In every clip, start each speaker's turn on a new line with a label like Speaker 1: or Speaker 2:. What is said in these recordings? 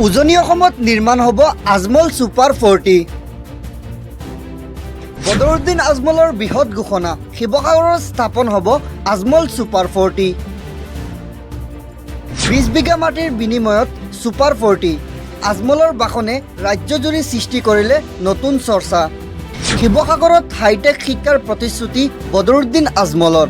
Speaker 1: উজনি অসমত নিৰ্মাণ হ'ব আজমল ছুপাৰ 40। বদৰুদ্দিন আজমলৰ বৃহৎ ঘোষণা, শিৱসাগৰত স্থাপন হ'ব আজমল ছুপাৰ 40। 20 বিঘা মাটিৰ বিনিময়ত ছুপাৰ 40। আজমলৰ ভাষণে ৰাজ্যজুৰি সৃষ্টি কৰিলে নতুন চৰ্চা। শিৱসাগৰত হাইটেক শিক্ষাৰ প্ৰতিশ্ৰুতি বদৰুদ্দিন আজমলৰ।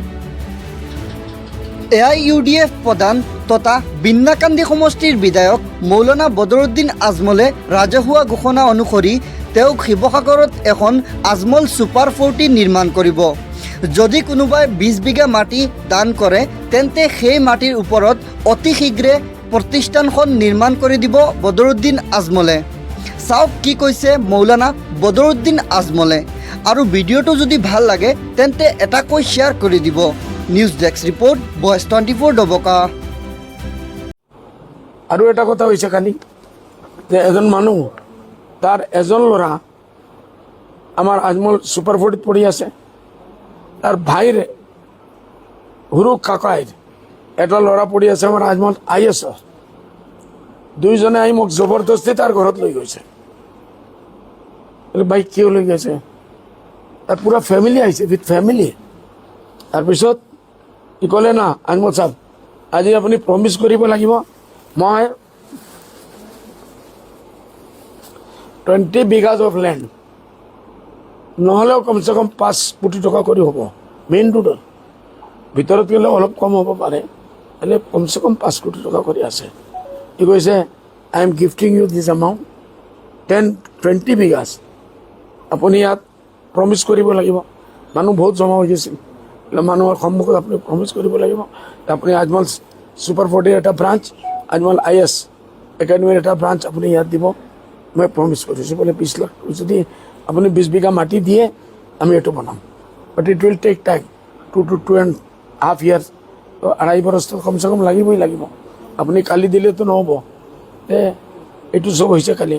Speaker 1: এআইইউডিএফ প্ৰধান তথা বিন্নাকান্দি সমষ্টিৰ বিধায়ক মৌলানা বদৰুদ্দিন আজমলে ৰাজহুৱা ঘোষণা অনুসৰি তেওঁ শিৱসাগৰত এখন আজমল ছুপাৰ 40 নিৰ্মাণ কৰিব। যদি কোনোবাই 20 বিঘা মাটি দান কৰে, তেন্তে সেই মাটিৰ ওপৰত অতি শীঘ্ৰে প্ৰতিষ্ঠানখন নিৰ্মাণ কৰি দিব বদৰুদ্দিন আজমলে। চাওক কি কৈছে মৌলানা বদৰুদ্দিন আজমলে আৰু ভিডিঅ'টো যদি ভাল লাগে, তেন্তে এটাকৈ শ্বেয়াৰ কৰি দিব। News desk report, voice 24, Dabka.
Speaker 2: আৰু এটা কথা হৈছে কালি যে এজন মানুহ, তাৰ এজন ল'ৰা আমাৰ আজমল ছুপাৰ 40ত পঢ়ি আছে। তাৰ ভাইৰ সৰু কাকাইৰ এটা ল'ৰা পঢ়ি আছে আমাৰ আজমল আইএছত। দুইজনে আহি মোক জবৰদস্তি তাৰ ঘৰত লৈ গৈছে। বোলে, ভাই, কিয় লৈ গৈছে? তাৰ পুৰা ফেমিলি আহিছে, উইথ ফেমিলি। তাৰপিছত কি ক'লে না, আজমল চাব, আজি আপুনি প্ৰমিছ কৰিব লাগিব, মই 20 বিঘাজ অফ লেণ্ড নহ'লেও কমচে কম 5 কোটি টকা কৰি হ'ব। মেইন ৰোডত, ভিতৰত গ'লে অলপ কম হ'ব পাৰে, এনে কমচে কম 5 কোটি টকা কৰি আছে। কি কৈছে, "I am gifting you this amount, 10-20 bighas. আপুনি ইয়াত প্ৰমিছ কৰিব লাগিব।" মানুহ বহুত জমা হৈ গৈছিল। বোলে, মানুহৰ সন্মুখত আপুনি প্ৰমিছ কৰিব লাগিব, আপুনি আজমল ছুপাৰ 40ৰ এটা ব্ৰাঞ্চ, আজমল আইএছ একাডেমীৰ এটা ব্ৰাঞ্চ আপুনি ইয়াত দিব। মই প্ৰমিছ কৰিছোঁ। বোলে, 20 লাখ যদি আপুনি 20 বিঘা মাটি দিয়ে, আমি এইটো বনাম, but it will take time, 2 to 2.5 years। আঢ়াই বছৰ কমচে কম লাগিবই লাগিব। আপুনি কালি দিলেতো নহ'ব। এইটো চব হৈছে কালি।